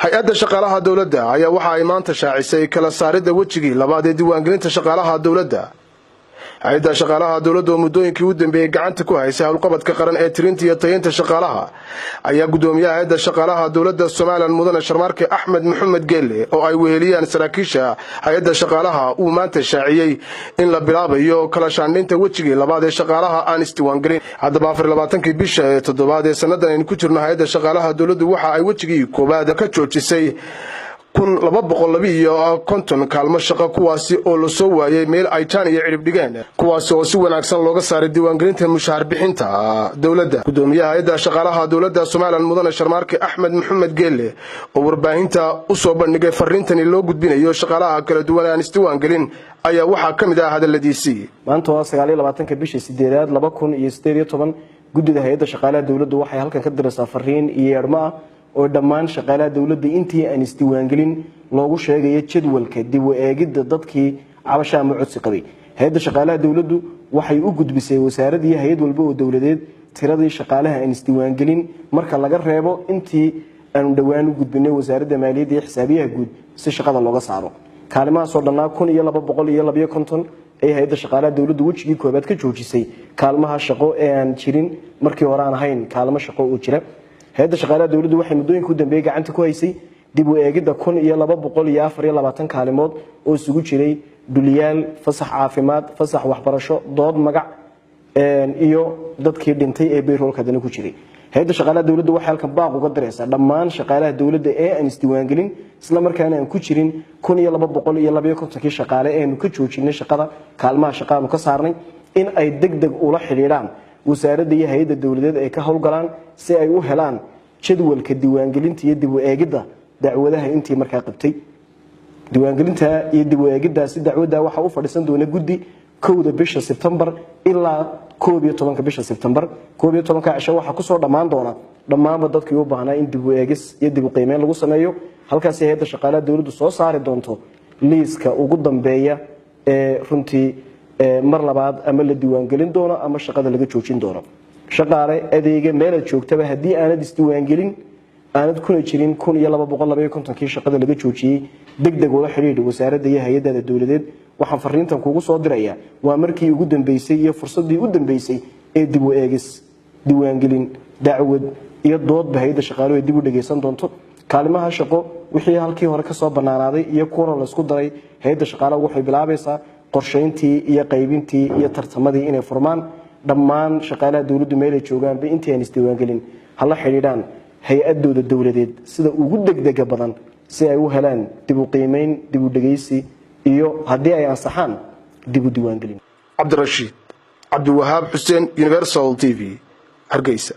Hay-adda shaqaalaha dowladda ayaa waxa ay maanta shaacisay kala saaridda wejigii labaad ee diiwaangelinta shaqaalaha dowladda. Hay-adda shaqaalaha dowladda oo muddooyinkii u dambeeyey gacanta ku haysay howlqabadka qaran ee tirinta iyo tayeynta shaqaalaha ayaa guddoomiyaha hay-adda shaqaalaha dowladda Somalilan, Mudane Sharmaarke Axmed Maxamed Geelle, oo ay weheliyaan saraakiisha hay-adda shaqaalaha, uu maanta shaaciyey in la bilaabayo kala shaandhaynta wejigii labaad ee shaqaalaha aan isdiiwaangelin. Haddaba, 24-kii bisha ee toddobaad ee sannadan aynu ku jirno, hay-adda shaqaalaha dowladdu waxa ay wejigii koowaad ka joojisay 1252 kaalmo shaqo, kuwaasi oo lasoo waayey meel ay jaan iyo cidhib dhigeen, kuwaasi oo si wanaagsan looga saaray diiwaangelinta mushaar bixinta dowladda. Gudoomiyaha hay-adda shaqaalaha dowladda Somalilan, Mudane Sharmaarke Axmed Maxamed Geelle, oo warbaahinta u soo bandhigay fariintani loo gudbinayo shaqaalaha kala duwan aan isdiiwaangelin, ayaa waxaa ka mid ah hadaladiisii: Maanta waa 29-ka bisha sideedaad 2018. Guddida hay-adda shaqaalaha dowladdu waxay halkan ka diraysaa fariin iyo yeedhmo ah oo dhammaan shaqaalaha dowladda intii aan isdiiwaangelin loogu sheegayo jadwalka dib u eegidda dadkii cabasha ama codsi qabay. Hay-adda shaqaalaha dowladdu waxay u gudbisay wasaarad iyo hay-ad walba oo dowladeed tiradii shaqaalaha aan isdiiwaangelin, marka laga reebo intii aanu dhowaan u gudbinay Wasaaradda Maaliyadda iyo Xisaabiyaha Guud si shaqada looga saaro. Kaalimahaasoo dhannaa 1252 ee hay-adda shaqaalaha dowladdu wejigii koobaad ka joojisay kaalmaha shaqo ee aan jirin markii hore aan ahayn kaalmo shaqo oo jira. Hay-adda shaqaalaha dowladdu waxay muddooyinka u dambeeyey gacanta ku haysay dib u eegidda 1224 kaalimood oo isugu jiray dhuliyaal, fasax caafimaad, fasax waxbarasho, dood magac iyo dadkii dhintay ee payroll-ka haddana ku jiray. Hay-adda shaqaalaha dowladda waxay halkan baaq uga diraysaa dhammaan shaqaalaha dowladda ee aan isdiiwaangelin, isla markaana aan ku jirin 1252-kii shaqaale eenu ka joojinay shaqada, kaalmaha shaqaanu ka saarnay, in ay deg deg ula xidhiidhaan wasaaradda iyo hay-adda dowladeed ay ka howlgalaan si ay u helaan jadwalka diiwaangelinta iyo dib u eegidda dacwadaha intii markaa qabtay. Diiwaangelinta iyo dib u eegiddaasi dacwadda waxaa u fadhiisan doona guddi 1-da bisha Sebtembar ilaa 11-ka bisha Sebtembar. 11-ka cisho waxaa kusoo dhammaan doona dhammaanba dadkii u baahnaa in dib u eegis iyo dib u qiimeyn lagu sameeyo. Halkaasi hay-adda shaqaalaha dowladdu soo saari doonto liiska ugu dambeeya ee runtii mar labaad ama la diiwaangelin doono ama shaqada laga joojin doono. Shaqaale adeega meelaad joogtaba, haddii aanad isdiiwaangelin, aanad kuna jirin 1252-kii shaqada laga joojiyey, deg deg ula xidhiidh wasaaradda iyo hay-adada dowladeed. Waxaan fariintan kugu soo dirayaa waa markii ugu dambeysay iyo fursaddii u dambeysay ee dib u eegis, diiwaangelin, dacwad iyo doodba hay-adda shaqaaluhu ay dib u dhageysan doonto. Kaalimaha shaqo wixii halkii hore kasoo banaanaaday iyo kuwana laysku daray, hay-adda shaqaalaha waxay bilaabaysaa qorsheyntii iyo qaybintii iyo tartamadii inay furmaan. Dhammaan shaqaalaha dowladdu meelay joogaanba, intii aan isdiiwaangelin hala xidhiidhaan hay-adooda dowladeed sida ugu degdega badan si ay u helaan dib u qiimeyn, dib u dhegeysi iyo haddii ay ansaxaan dib u diiwaangelin. Cabdirashiid Cabdiwahaab Xuseen, Universal TV, Hargeysa.